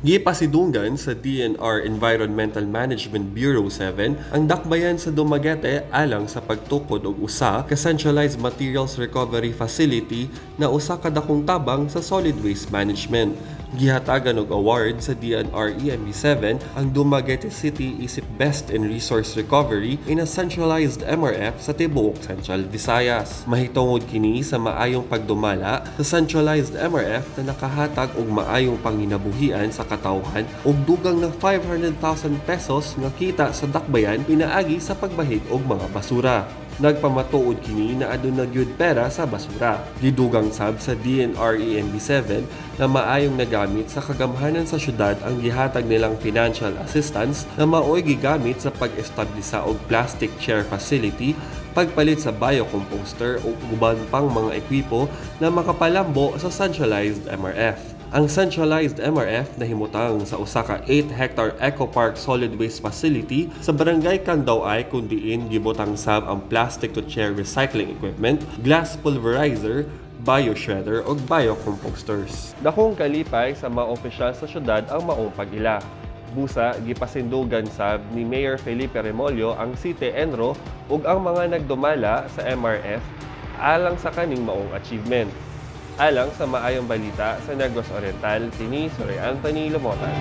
Gipasidunggan sa DENR Environmental Management Bureau 7 ang dakbayan sa Dumaguete alang sa pagtukod og usa ka centralized materials recovery facility na usa ka dakong tabang sa solid waste management. Gihatagan og award sa DENR EMB 7 ang Dumaguete City isip Best in Resource Recovery in a centralized MRF sa tibuok Central Visayas. Mahitungod kini sa maayong pagdumala sa centralized MRF na nakahatag og maayong panginabuhian sa katawhan ug dugang ng 500,000 pesos nga kita sa dakbayan pinaagi sa pagbahig og mga basura. Nagpamatuod kini na aduna gyud pera sa basura. Gidugang sab sa DENR EMB 7 na maayong nagamit sa kagamhanan sa syudad ang gihatag nilang financial assistance na maoy gigamit sa pag-establisa og plastic chair facility, pagpalit sa biocomposter ug uban pang mga ekwipo na makapalambo sa centralized MRF. Ang centralized MRF nahimutang sa usa ka 8-hectare Eco Park Solid Waste Facility sa Barangay Candau-ay, kung diin gibutang sab ang plastic to chair recycling equipment, glass pulverizer, bioshredder ug biocomposters. Dakong kalipay sa mga opisyal sa syudad ang maong pag-ila. Busa, gipasindugan sab ni Mayor Felipe Remollo ang City Enro ug ang mga nagdumala sa MRF alang sa kaning maong achievement. Alang sa Maayong Balita sa Negros Oriental, kini si Roy Anthony Lumotan.